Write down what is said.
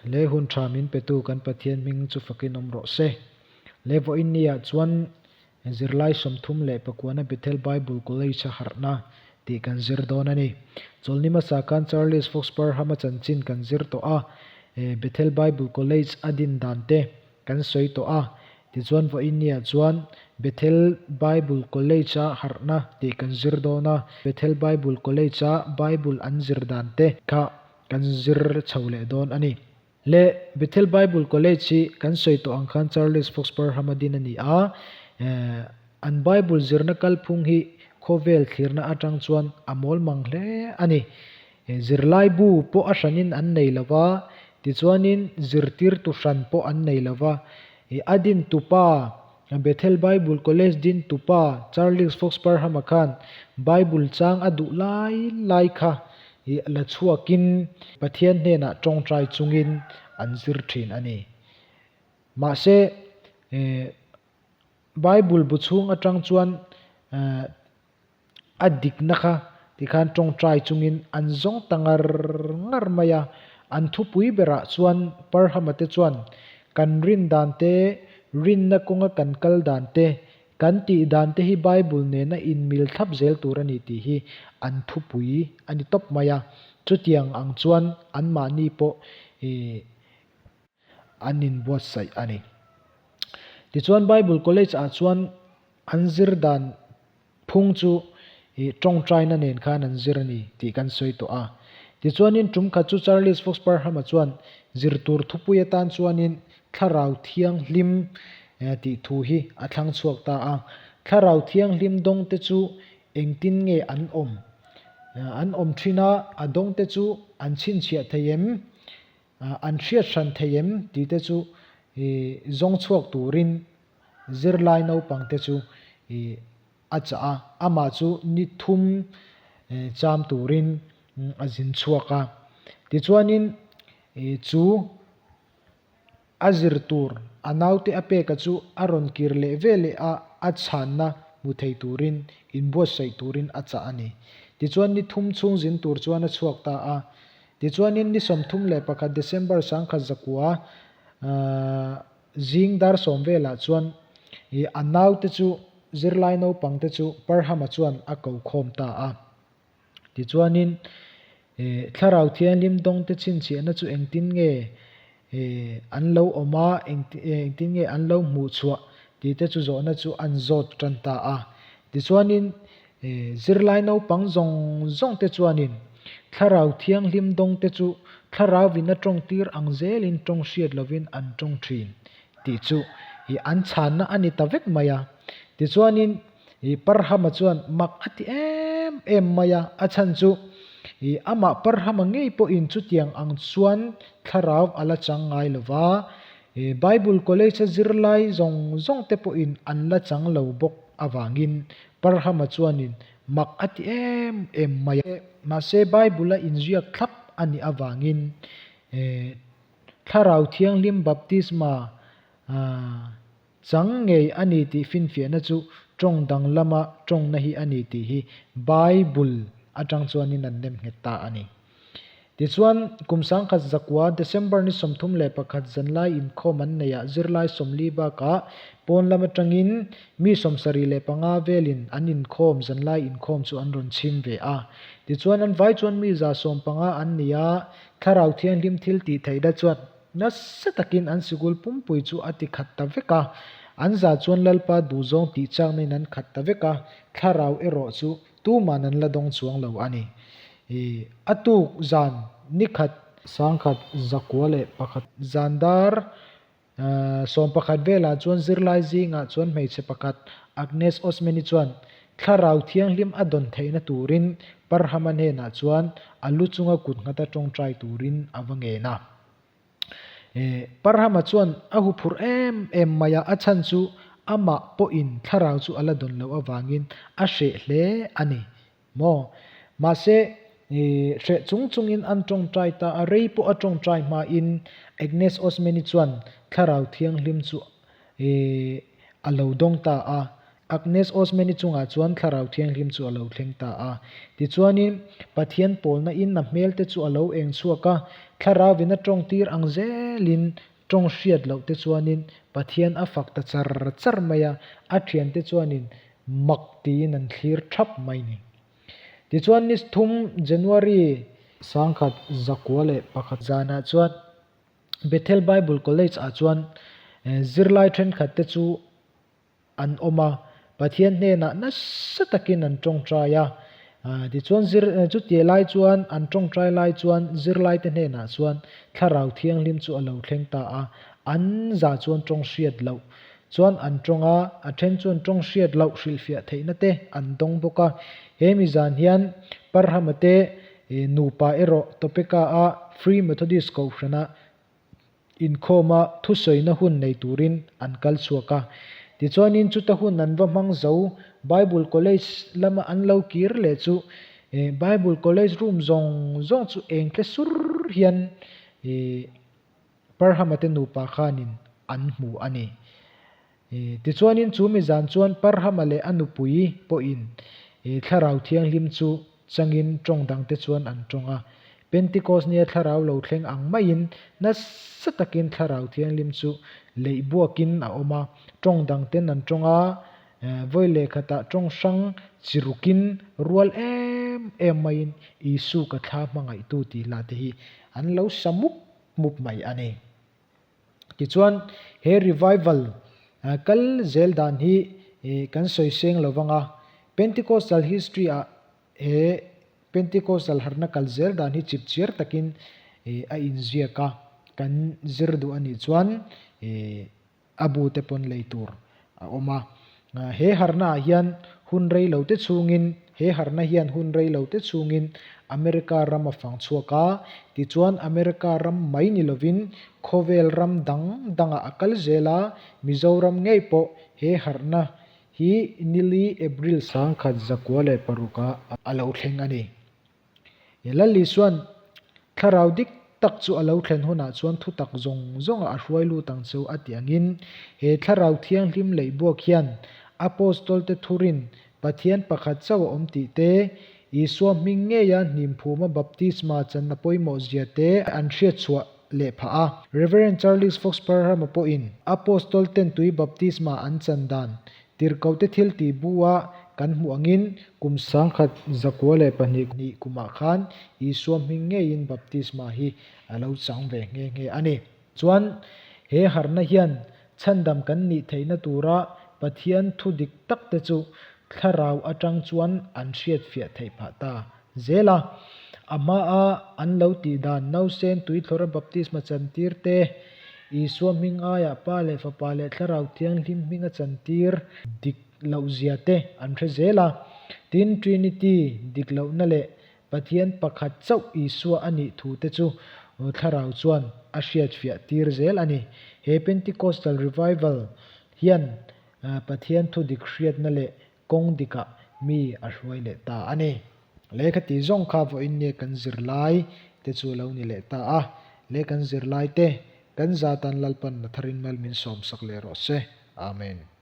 Le hun tha min petu kan Pathian hming chu fakin awm rawh se. Le vawiin ni ah chuan zirlai 34na Bethel Bible College a harhna tih kan zir dawn a ni. Chawlhni hmasa khan Charles Fox Parham a chanchin kan zir tawh a, Bethel Bible College a din dan te kan sawi tawh a. Tichuan vawiin ni ah chuan Bethel Bible College a harhna tih kan zir dawn a, Bethel Bible College a Bible an zir dan te kha kan zir chho leh dawn a ni. Le Bethel Bible College hi kan sawi tawh ang khan Charles Fox Parham a din a ni a, an Bible zirna kalphung hi khawvel thlirna atang chuan a mawl mang hle a ni. Zirlai bu pawh a hranin an nei lo va, tichuanin zirtirtu hran pawh an nei lo va. A din tupa, Bethel Bible College din tupa Charles Fox Parham-a khan Bible chang a duh lai lai kha la chhuakin Pathian hnenah tawngtai chungin an zir thin a ni. Mahse, Bible bu chhung atang chuan A dikna kha tikhan tawngtai chungin an zawng ta ngar ngar mai a, an thupui berah chuan Parhama te chuan kan rin dan te, rinna kawnga kan kal dan te, kan tih dan te hi Bible nena inmil thlap zel tur a ni tih hi an thupui a ni tawp mai a. Chutiang ang chuan anmahni pawh ih an inbuatsaih a ni. Tichuan Bible College ah chuan an zir dan Phung chu ih tawngtaina nen khan an zir a ni tih kan sawi tawh a. Tichuanin tum khat chu Charles Fox Parham-a chuan zir tur thupui atan chuanin Thlarau Thianghlim tih thu hi a thlang chhuak ta a. Thlarau Thianghlim dawngte chu engtin nge an awm? An awm thin a, a dawngte chu an chhinchhiah thei em? An hriat hran thei em? Tih te chu ih zawng chhuak turin Zirlai naupangte chu ih a chah a, amah chu ni thum cham turin a zin chhuak a. Tichuanin ih chu a zir tur a naute a peka chu a rawn kir leh ve leh a, a chhanna hmu thei turin inbuatsaih turin a chah a ni. Tichuan ni thum chhung zin tur chuan a chhuak ta a. Tichuanin ni 31 December 1900 Zing dar sawm velah chuan ih a naute chu zirlai naupangte chu Parhama chuan a ko khawm ta a. Tichuanin ih Thlarau Thianghlim dawngte chhinchhiahna chu engtin nge ih an lo awm a, engtin nge an lo hmuh chhuah tih te chu zawhna chu an zawt tan ta a. Tichuanin Zirlai naupang zawng zawngte chuanin Thlarau Thianghlim dawngte chu Thlarauin a tawngtir ang zelin tawng hriat lovin an tawng thin tih chu an chhanna a ni ta vek mai a. Tichuanin Parhama chuan mak a ti em em mai a, a chhan chu amah Parhama ngei pawhin chutiang ang chuan Thlarau a la chang ngai lo va, Bible College-a zirlai zawng zawngte pawhin an la chang lo bawk avangin Parhama chuanin mak a ti em em mai a. Mahse, Bible-a inziak thlap a nih avangin Thlarau Thianghlim baptisma chang ngei a ni tih finfiahna chu tawng dang lama tawngna hi a ni tih hi Bible atang chuanin an nemnghet ta a ni. Tichuan, kum 1900 December ni 31 zanlai inkhawm an neihah zirlai 40 bakah pawn lam atangin mi 75 velin an inkhawm zanlai inkhawm chu an rawn chhim ve a. Tichuan, an vai chuan mi 150 an ni a, Thlarau Thianghlim thil tih theihna chuan nasa takin an sikul pumpui chu a ti khat ta vek a. An za chuan Lalpa duhzawng tih chakna in an khat ta vek a, Thlarau erawh chu Tuman an la dawng chuang lo a ni. I a tuk zan ni khat. 1901. Zan dar 11 velah chuan zirlai zingah chuan hmeichhe pakhat Agnes Osmani chuan Thlarau Thianghlim a dawn theihna turin Parhama hnenah chuan a lu chunga kut nghata tawngtai turin a va ngen a. Parhama chuan a huphurh em em mai a, a chhan chu amah pawhin thlarau chu a la dawn loh avangin a hreh hle a ni maw? Mahse, hreh chung chungin an tawngtai ta a, rei pawh a tawngtai hmain Agnes Osmani chuan thlarau thianghlim chu a lo dawng ta a. Agnes Osman-i chungah chuan Thlarau Thianghlim chu a lo thleng ta a. Tichuanin, Pathian pawlna in a hmel te chu a lo eng chhuak a, Thlarauvin a tawng tir ang zelin tawng hriat loh te chuanin Pathian a fak ta char char mai a, a thiante chuanin mak tiin an thlir thap mai ni. Tichuan ni thum January 1901 zanah chuan Bethel Bible College ah chuan zirlai thenkhat te chu an awm a, Pathian hnenah nasa takin an tawngtai a. Tichuan zir chutiah lai chuan an tawngtai lai chuan zirlaite hnenah chuan Thlarau Thianghlim chu a lo thleng ta a, an zah chuan tawng hriat loh chuan an tawng a, a then chuan tawng hriat loh hrilhfiah theihna te an dawng bawk a. He mi zan hian Parhama te nupa erawh Topeka a Free Methodist Kohhrana Inkhawma thusawina hun nei turin an kal chhuak a. Tichuanin chuta hun an va hmang zo, Bible College lama an lo kir leh chu Bible College room zawng zawng chu eng tle sur hian Parhama te nupa khanin an hmu a ni. Tichuanin chu mi zan chuan Parhama leh a nupui pawhin Thlarau Thianghlim chu changin tawng dangte chuan an tawng a. Pentikos nia Thlarau lo thleng ang maiin nasa takin Thlarau Thianghlim chu leih buakin a awm a, tawng dangten an tawng a, vawi leh khatah tawng hrang chi rukin rual em em maiin Isu ka thla hmangaihtu tih hla te hi an lo sa mup mup mai a ni. Tichuan, he revival kal zel dan hi kan sawi seng lo vang a, Pentecostal history ah he Pentecostal harhna kal zel dan hi chipchiar takin a inziak a, kan zir duh a nih chuan a bu te pawn lei tur a awm a. He harhna ah hian hun rei lo te chhungin he harhna hian hun rei lo te chhungin America ram a fang chhuak a, tichuan America ram mai ni lovin khawvel ram dang dangah a kal zel a, Mizoram ngei pawh he harhna hi nili April 1906 ah a lo thleng a ni. Lal Isua'n thlarau dik tak chu a lo thlen hunah chuan thutak zawng zawngah a hruai lut ang cheu a ti angin, he thlarau thianghlim leih buak hian Apostol-te thurin Pathian pakhat chauh a awm tih te, Isua hming ngeia hnimphuma baptisma channa pawimawh zia te an hriatchhuah leh phah a. Rev. Charles Fox Parham-a pawhin Apostol-ten tui baptisma an chan dan Tirhkohte thil tih bu-a kan hmuh angin kum 1902 hnih kumah khan Isua hming ngeiin baptisma hi a lo chang ve nghe nghe a ni. Chuan he harhna hian chhandam kan nih theihna tura Pathian thu dik tak te chu thlarau atang chuan an hriatfiah theih phah ta zel a. A hmaa an lo tih dan nausen tuithlawra baptisma chantir te, Isua hming aiah Pa leh Fapa leh Thlarau Thianghlim hminga chantir dik lohzia te an hre zel a. Tin, Trinity dik lohna leh Pathian pakhat chauh Isua a nih thu te chu Thlarau chuan a hriatfiah tir zel a ni. He Pentecostal Revival hian Pathian thu dik hriatna leh kawng dikah mi a hruai leh ta a ni. Lehkha tih zawng kha vawiin nge kan zirlai te chu lo ni leh ta a, leh kan zirlai te kan zatan Lalpan na tharin mal min sawmsak leh rawh se. Amen.